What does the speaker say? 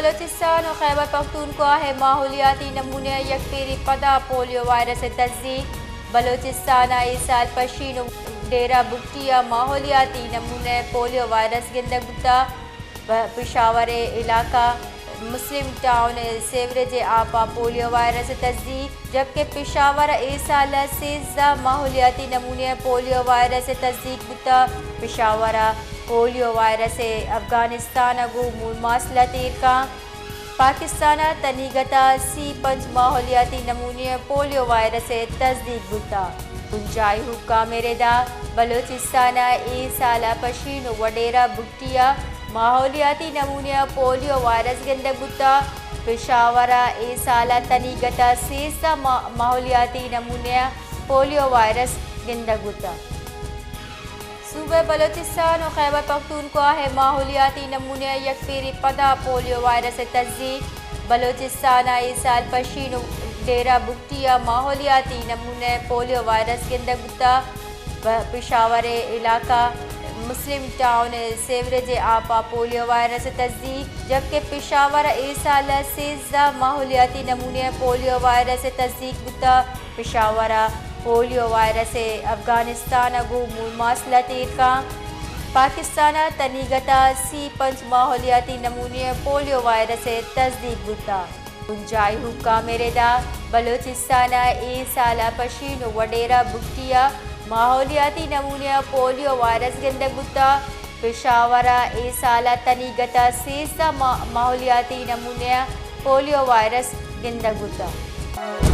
بلوچستان و خیبر پختونخوا ء ماحولیاتی نمونہ ء یک پھرے پدا پولیو وائرس ء تصدیق۔ بلوچستان ء اے سال پشین و ڈیرہ بگٹی ء ماحولیاتی نمونہ ء پولیو وائرس گندگ بوتگ۔ پ-، پشاور ء علاقہ مسلم ٹاؤن ء سیوریج ء آپ ء پولیو وائرس ء تصدیق، جبکہ پشاور ء اے سال ء سیزدہ ماحولیاتی نمونہ ء پولیو وائرس ء تصدیق بوتگ۔ پشاور ء پولیو وائرس ء افغانستان ء گوں مول ماسلہ تیر کن۔ پاکستان ء تنیگت ء سی پنچ ماحولیاتی نمونہ ء پولیو وائرس ء تصدیق بوتگ۔ بنجاہی حکام ء ردا بلوچستان ء اے سال ء پشین و وڈیرہ بگٹی ء ماحولیاتی نمونہ ء پولیو وائرس گندگ بوتگ۔ پشاور ء اے سال ء تنیگت ء سیزدہ ما-، ماحولیاتی نمونہ ء پولیو وائرس گندگ بوتگ۔ صوبہ بلوچستان و خیبر پختونخوا ء ماحولیاتی نمونہ ء یک پھرے پدا پولیو وائرس ء تصدیق۔ بلوچستان ء اے سال پشین و ڈیرہ بگٹی ء ماحولیاتی نمونہ ء پولیو وائرس گندگ بوتگ۔ پ-، پشاور ء علاقہ مسلم ٹاؤن ء سیوریج ء آپ ء پولیو وائرس ء تصدیق، جبکہ پشاور ء اے سال ء سیزدہ ماحولیاتی نمونہ ء پولیو وائرس ء تصدیق بوتگ۔ پشاور ء پولیو وائرس ء افغانستان ء گوں مول ماسلہ تیر کن۔ پاکستان ء تنیگت ء سی پنچ ماحولیاتی نمونہ ء پولیو وائرس ء تصدیق بوتگ۔ بنجاہی حکام ء ردا بلوچستان ء اے سال ء پشین و وڈیرہ بگٹی ء ماحولیاتی نمونہ ء پولیو وائرس گندگ بوتگ۔ پشاور ء اے سال ء تنیگت ء سیزدہ ما-، ماحولیاتی نمونہ ء پولیو وائرس گندگ بوتگ۔